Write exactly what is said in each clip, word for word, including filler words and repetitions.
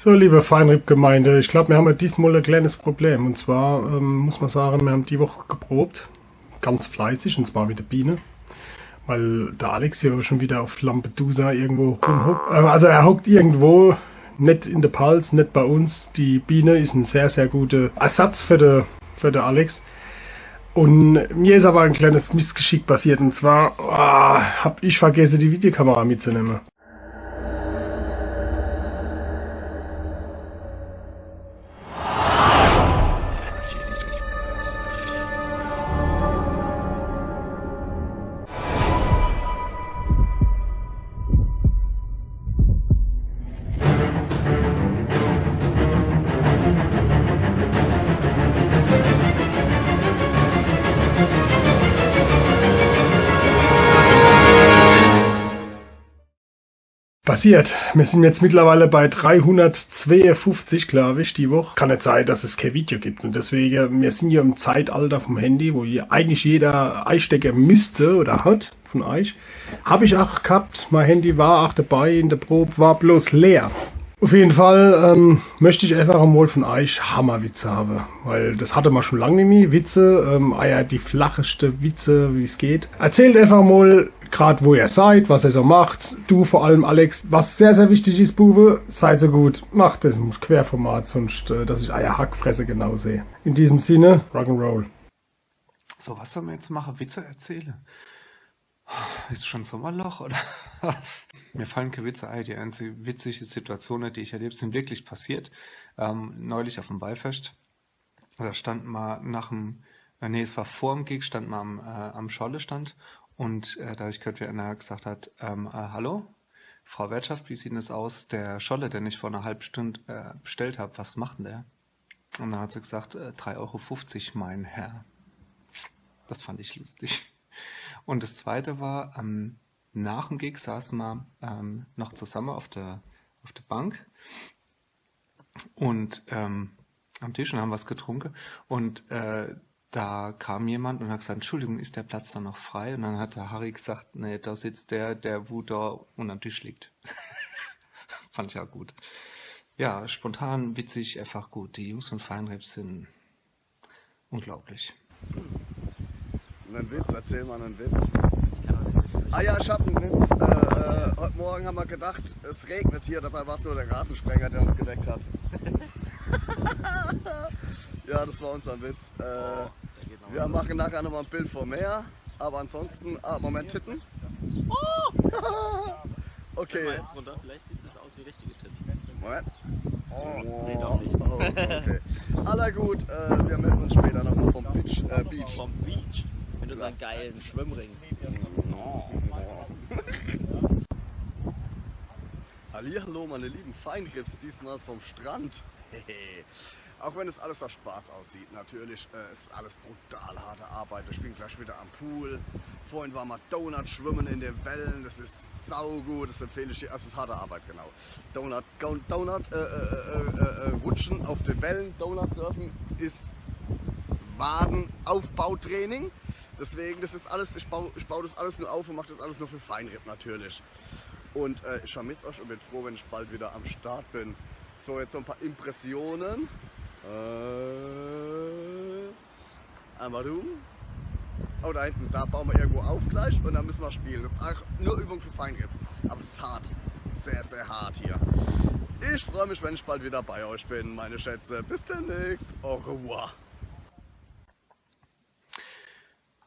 So, liebe Feinripp-Gemeinde, ich glaub, mir hän diesmal e kleines Problem. Und zwar, ähm, muss man sagen, mir hän die Woch geprobt, ganz fleißig, und zwar mit der Biene. Weil der Alex hier schon wieder auf Lampedusa irgendwo rumhockt. Äh, also er hockt irgendwo, net in der Palz, net bei uns. Die Biene is en sehr, sehr guter Ersatz für de, für de Alex. Und mir is aber e kleines Missgeschick passiert. Und zwar, ah, hab ich vergesse, die Videokamera mitzunehmen. Passiert. Mir sind jetzt mittlerweile bei dreihundertzweiundfünfzig, glaub ich, die Woch. Kann net sei, dass es kein Video gibt. Und deswegen, mir sind hier im Zeitalter vom Handy, wo je-, eigentlich jeder eistecken müsste oder hat von euch. Hab ich auch gehabt. Mein Handy war auch dabei in der Probe, war bloß leer. Auf jeden Fall, ähm, möchte ich einfach mal von euch Hammerwitze haben, weil das hatte man schon lange nimmi. Witze, ähm, ah ja, die flacheste Witze, wie es geht. Erzählt einfach mal grad, wo ihr seid, was ihr so macht. Du vor allem, Alex, was sehr, sehr wichtig ist, Bube, seid so gut, macht das im Querformat, sonst, äh, dass ich euer Hackfresse genau sehe. In diesem Sinne, Rock'n'Roll. So, was soll man jetzt machen? Witze erzählen? Ist schon Sommerloch oder was? Mir fallen keine Witze ein. Die einzige witzige Situation, die ich erlebt, sind wirklich passiert. Ähm, neulich auf dem Wallfest, da stand man nach dem, äh, nee, es war vor dem Gig, stand man am, äh, am Schorlestand und, äh, da hab ich gehört, wie einer gesagt hat, ähm, äh, „Hallo, Frau Wertschaft, wie sieht denn das aus? Der Schorle, den ich vor einer halben Stunde, äh, bestellt hab, was macht denn der?“ Und dann hat sie gesagt, äh, „Drei Euro fünfzig, mein Herr.“ Das fand ich lustig. Und das zweite war, ähm, nach dem Gig saßen wir, ähm, noch zusammen auf der, auf der Bank und, ähm, am Tisch und haben was getrunken. Und, äh, da kam jemand und hat gesagt, „Entschuldigung, ist der Platz da noch frei?“ Und dann hat der Harry gesagt, „Nee, da sitzt der, der wo da unterm Tisch liegt.“ Fand ich auch gut. Ja, spontan, witzig, einfach gut. Die Jungs von Feinripp sind unglaublich. Einen Witz, erzähl mal einen Witz. Ah ja, ich hab einen Witz. Äh, äh, heute Morgen haben wir gedacht, es regnet hier, dabei war es nur der Rasensprenger, der uns geweckt hat. Ja, das war unser Witz. Äh, wir machen nachher nochmal ein Bild vom Meer, aber ansonsten, ah, Moment, Titten. Okay. Jetzt runter, vielleicht sieht es aus wie richtige Titten. Moment. Oh, nee, doch nicht. Oh, okay. Aller gut, äh, wir melden uns später nochmal vom Beach. Äh, Beach. Vom Beach. Mit unserem geilen Schwimmring. Hallihallo, meine lieben Feinrips, diesmal vom Strand. Auch wenn es alles nach Spaß aussieht, natürlich, äh, ist alles brutal harte Arbeit. Ich bin gleich wieder am Pool. Vorhin war mal Donut schwimmen in den Wellen. Das ist saugut. Das empfehle ich dir. Das ist harte Arbeit, genau. Donut, Go- Donut, äh, äh, äh, äh, rutschen auf den Wellen, Donut surfen ist Wadenaufbautraining. Deswegen, das ist alles, ich baue, ich baue das alles nur auf und mache das alles nur für Feinripp natürlich. Und, äh, ich vermisse euch und bin froh, wenn ich bald wieder am Start bin. So, jetzt so ein paar Impressionen. Äh, einmal du. Oh, da hinten, da bauen wir irgendwo auf gleich und dann müssen wir spielen. Das ist auch nur Übung für Feinripp. Aber es ist hart. Sehr, sehr hart hier. Ich freue mich, wenn ich bald wieder bei euch bin, meine Schätze. Bis demnächst. Au revoir.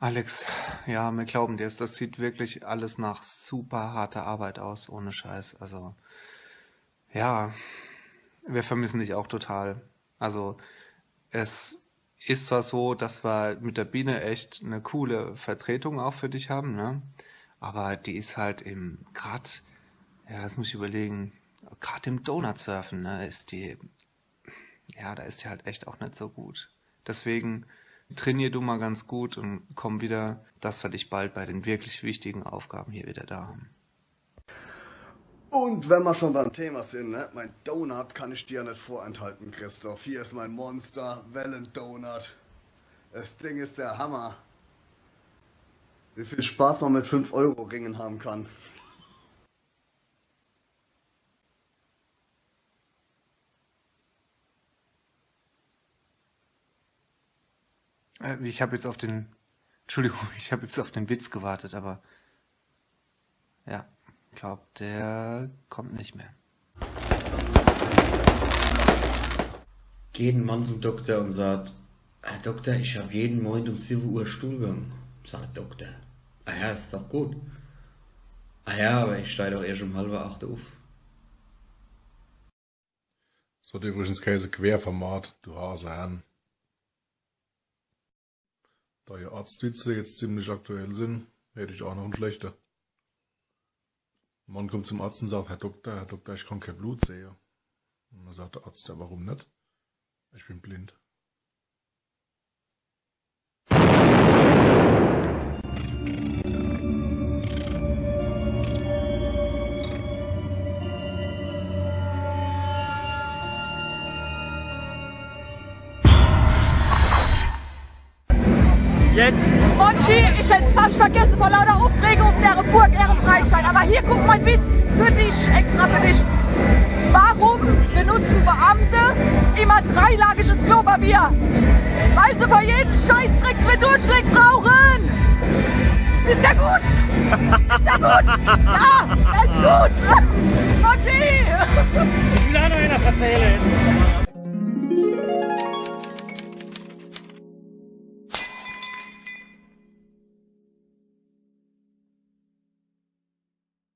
Alex, ja, mir glauben dir's, das sieht wirklich alles nach super harter Arbeit aus, ohne Scheiß. Also, ja, wir vermissen dich auch total. Also, es ist zwar so, dass wir mit der Biene echt eine coole Vertretung auch für dich haben, ne? Aber die ist halt im, grad, ja, das muss ich überlegen, grad im Donut-Surfen, ne, ist die, ja, da ist die halt echt auch nicht so gut. Deswegen trainier du mal ganz gut und komm wieder, dass wir dich bald bei den wirklich wichtigen Aufgaben hier wieder da haben. Und wenn wir schon beim Thema sind, ne, mein Donut kann ich dir nicht vorenthalten, Christoph. Hier ist mein Monster, Wellen-Donut. Das Ding ist der Hammer. Wie viel Spaß man mit fünf Euro Ringen haben kann. Äh, ich habe jetzt auf den, Entschuldigung, ich habe jetzt auf den Witz gewartet, aber ja, ich glaube, der kommt nicht mehr. Geht en Mann zum Dokter un sagt: „Herr Dokter, ich hab jeden Morgen um siwwe Uhr Stuhlgang.“ Sagt de Dokter: „Ah ja, is doch gut.“ „Ah ja, aber ich steh doch erst um halbe acht uff.“ So, hat übrigens geheiße Querformat, du Hasehahn. Da ja Arztwitze jetzt ziemlich aktuell sind, hätt ich auch noch en schlechte. En Mann kommt zum Arzt un sagt: „Herr Dokter, Herr Dokter, ich kann kein Blut sehe.“ Un dann sagt de Arzt: „Ja, warum net?“ „Ich bin blind.“ Jetzt. Monchi, ich hätt's fast vergesse vor lauter Aufregung, der Burg Ehrenbreitstein. Aber hier, guck, mein Witz für dich, extra für dich. Warum benutzen Beamte immer dreilagiges Klopapier? Weil sie für jeden Scheißdreck zwei Durchschläge brauchen. Ist der gut? Ist der gut? Ja, der ist gut. Monchi! Ich will auch noch einer erzählen.